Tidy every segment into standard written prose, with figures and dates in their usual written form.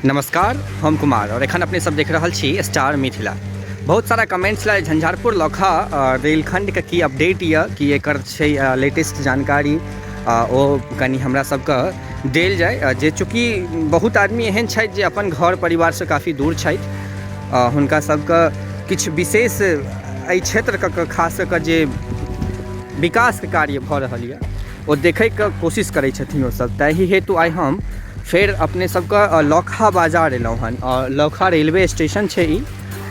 नमस्कार, हम कुमार और एखन अपने सब देख रहल छी स्टार मिथिला। बहुत सारा कमेंट्स ला झंझारपुर लौखा रेलखंड के की अपडेट यऽ, की एकर छै लेटेस्ट जानकारी, ओ कनि हमरा सबके देल जाय। जे चूँकि बहुत आदमी एहन छथि जे अपन घर परिवारसँ काफी दूर छथि, हुनका सबके किछु विशेष एहि क्षेत्रके खास कऽ जे विकासके कार्य भऽ रहल यऽ ओ देखैके कोशिश करै छथिन ओसब। ताहि हेतु आइ हम फेर अपने सबके लौखा बाजार एलहुँ हन। लौखा रेलवे स्टेशन छै ई,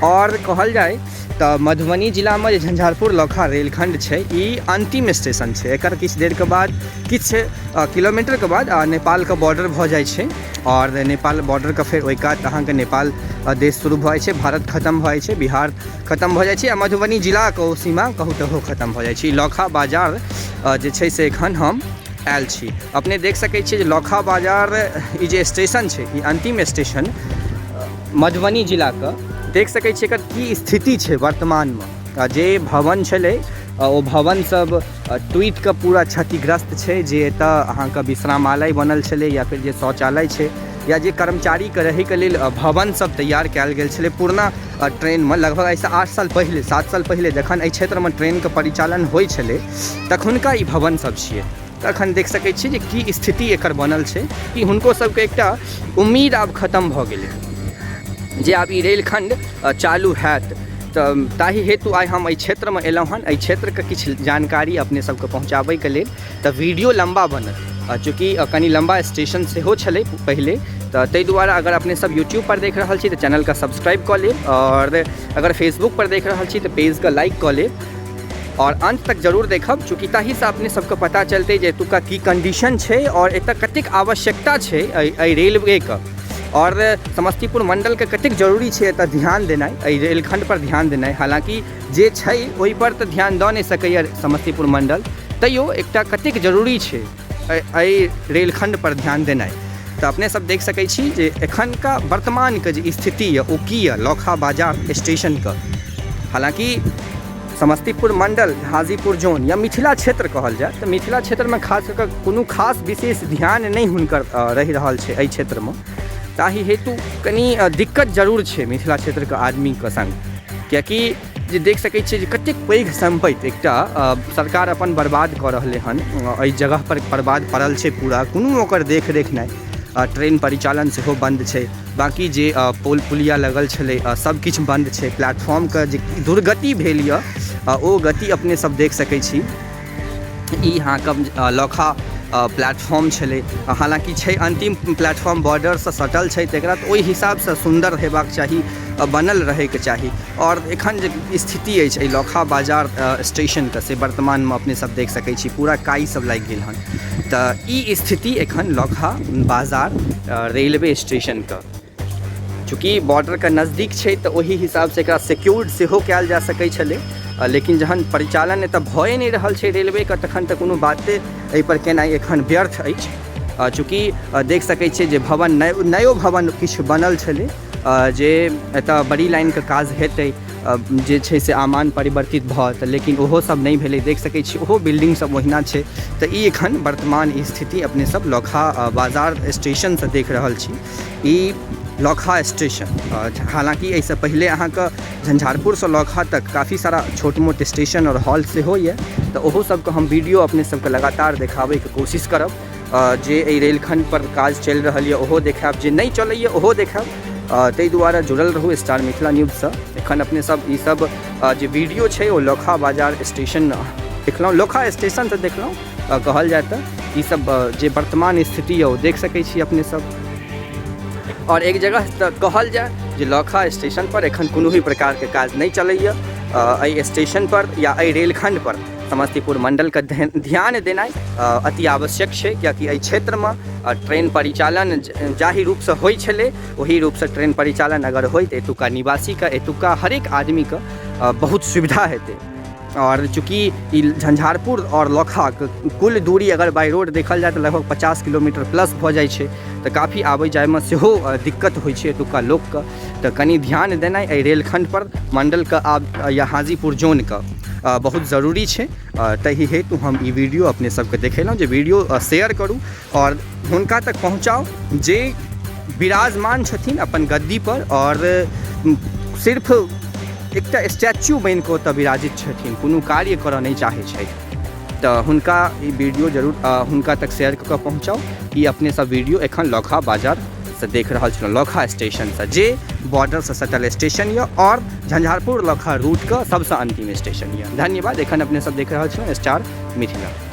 आओर कहल जाय तऽ मधुबनी जिलामे जे झंझारपुर लौखा रेलखण्ड छै ई अन्तिम स्टेशन छै। एकर किछु देरके बाद, किछु किलोमीटरके बाद नेपालके बॉर्डर भऽ जाइ छै, आओर नेपाल बॉर्डरके फेर ओहि कात अहाँके नेपाल देश शुरू भऽ जाइ छै, भारत खतम भऽ जाइ छै, बिहार खतम भऽ जाइ छै, आ मधुबनी जिलाके ओ सीमा कहू तऽ ओहो खतम भऽ जाइ छै। ई लौखा बाजार जे छै से एखन हम आयल छी। अपने देख सकै छियै जे लौखा बाजार ई जे स्टेशन छै ई अन्तिम स्टेशन मधुबनी जिलाके, देख सकै छियै एकर की स्थिति छै वर्तमानमे। जे भवन छलै ओ भवन सब टूटिके पूरा क्षतिग्रस्त छै। जे एतऽ अहाँके विश्रामालय बनल छलै या फेर जे शौचालय छै या जे कर्मचारीके रहैके लेल भवन सब तैयार कयल गेल छलै पुरना ट्रेनमे, लगभग एहिसँ 8 साल पहिले, 7 साल पहिले जखन एहि क्षेत्रमे ट्रेनके परिचालन होइ छलै तखुनका ई भवन सब छियै। तखन देख सकै छियै जे की स्थिति एकर बनल छै कि हुनको सबके एकटा उम्मीद आब खतम भऽ गेलै जे आब ई रेलखण्ड चालू हैत। तऽ ताहि हेतु आइ हम एहि क्षेत्रमे एलहुँ हन एहि क्षेत्रके किछु जानकारी अपने सबके पहुँचाबैके लेल। तऽ वीडियो लम्बा बनत, चूँकि कनि लम्बा स्टेशन सेहो छलै पहिले, तऽ ताहि दुआरे अगर अपने सब यूट्यूबपर देख रहल छी तऽ चैनलके सब्सक्राइब कऽ लेब, आओर अगर फेसबुकपर देख रहल छी तऽ पेजके लाइक कऽ लेब, आओर अन्त तक जरूर देखब, चूँकि ताहिसँ अपने सबके पता चलतै जे एतुका की कंडीशन छै आओर एतऽ कतेक आवश्यकता छै एहि रेलवेके, आओर समस्तीपुर मण्डलके कतेक जरूरी छै एतऽ ध्यान देनाइ, एहि रेलखण्डपर ध्यान देनाइ। हालाँकि जे छै ओहिपर तऽ ध्यान दऽ नहि सकैए समस्तीपुर मण्डल, तैयो एकटा कतेक जरूरी छै एहि रेलखण्डपर ध्यान देनाइ। तऽ अपने सब देख सकै छी जे एखनका वर्तमानके जे स्थिति यऽ ओ की यऽ लौखा बाजार स्टेशनके। हालाँकि समस्तीपुर मण्डल, हाजीपुर जोन या मिथिला क्षेत्र कहल जाय तऽ मिथिला क्षेत्रमे खास कऽ कोनो खास विशेष ध्यान नहि हुनकर रहि रहल छै एहि क्षेत्रमे, ताहि हेतु कनि दिक्कत जरूर छै मिथिला क्षेत्रके आदमीके सङ्ग। किएकि जे देख सकै छियै जे कतेक पैघ सम्पत्ति एकटा सरकार अपन बर्बाद कऽ रहलै हन, एहि जगहपर बर्बाद पड़ल छै पूरा, कोनो ओकर देखरेख नहि। ट्रेन परिचालन सेहो बन्द छै, बाँकी जे पुल पुलिया लगल छलै सब किछु बन्द छै। प्लेटफॉर्मके जे दुर्गति भेल यऽ ओ गति अपने सब देख सकै छी। ई अहाँके लौखा प्लेटफॉर्म छलै, हालाँकि छै अन्तिम प्लेटफॉर्म, बॉर्डरसँ सटल छै, तकरा तऽ ओहि हिसाबसँ सुन्दर हेबाक चाही, बनल रहैके चाही। आओर एखन जे स्थिति अछि एहि लौखा बाजार स्टेशनके से वर्तमानमे अपने सब देख सकै छी, पूरा काइ सब लागि गेल हन। तऽ ई स्थिति एखन लौखा बाजार रेलवे स्टेशनके, चूँकि बॉर्डरके नजदीक छै तऽ ओहि हिसाबसँ एकरा सिक्योर्ड सेहो कयल जा सकै छलै, लेकिन जहन परिचालन एतऽ भए नहि रहल छै रेलवेके तखन तऽ कोनो बाते एहिपर केनाइ एखन व्यर्थ अछि। चूँकि देख सकै छियै जे भवन नयो भवन किछु बनल छलै जे एतऽ बड़ी लाइनके काज हेतै, जे छै से आमान परिवर्तित भऽ तऽ, लेकिन ओहो सब नहि भेलै। देख सकै छी ओहो बिल्डिंग सब ओहिना छै। तऽ ई एखन वर्तमान स्थिति अपने सब लौखा बाजार स्टेशनसँ देख रहल छी। ई लौखा स्टेशन, हालाँकि एहिसँ पहिले अहाँके झंझारपुरसँ लौखा तक काफी सारा छोट मोट स्टेशन आओर हॉल सेहो यऽ, तऽ ओहो सबके हम वीडियो अपने सबके लगातार देखाबैके कोशिश करब। जे एहि रेलखण्डपर काज चलि रहल यऽ ओहो देखायब, जे नहि चलैए ओहो देखायब, ताहि दुआरे जुड़ल रहू स्टार मिथिला न्यूजसँ। एखन अपने सब ई सब जे वीडियो छै ओ लौखा बाजार स्टेशन देखलहुँ, लौखा स्टेशनसँ देखलहुँ कहल जाय तऽ ई सब जे वर्तमान स्थिति यऽ ओ देख सकै छी अपने सब। आओर एक जगह तऽ कहल जाय जे लौखा स्टेशन पर एखन कोनो भी प्रकारके काज नहि चलैए। एहि स्टेशन पर या एहि रेलखण्ड पर समस्तीपुर मण्डलके ध्यान देनाइ अति आवश्यक छै, कियाकि एहि क्षेत्रमे ट्रेन परिचालन जाहि रूपसँ होइ छलै ओहि रूपसँ ट्रेन परिचालन अगर होइ तऽ एतुका निवासीके, एतुका हरेक आदमीके बहुत सुविधा हेतै। आओर चूँकि ई झंझारपुर आओर लौखाके कुल दूरी अगर बाइ रोड देखल जाय तऽ लगभग 50 किलोमीटर प्लस भऽ जाइ छै, तऽ काफी आबै जाइमे सेहो दिक्कत होइ छै एतुका लोकके। तऽ कनि ध्यान देनाइ एहि रेलखण्डपर मण्डलके आब या हाजीपुर जोनके बहुत जरूरी छै। ताहि हेतु हम ई वीडियो अपने सबके देखेलहुँ जे वीडियो शेयर करू आओर हुनका तक पहुँचाउ जे विराजमान छथिन अपन गद्दीपर आओर सिर्फ एकटा स्टैच्यू बनि कऽ ओतऽ विराजित छथिन, कोनो कार्य करऽ नहि चाहै छथि। तऽ हुनका ई वीडियो जरूर हुनका तक शेयर कऽ कऽ पहुँचाउ। ई अपने सब वीडियो एखन लौकहा बाजारसँ देख रहल छलहुँ, लौकहा स्टेशनसँ, जे बॉर्डरसँ सटल स्टेशन यऽ आओर झंझारपुर लौकहा रूटके सबसँ अन्तिम स्टेशन यऽ। धन्यवाद। एखन अपने सब देख रहल छलहुँ स्टार मिथिला।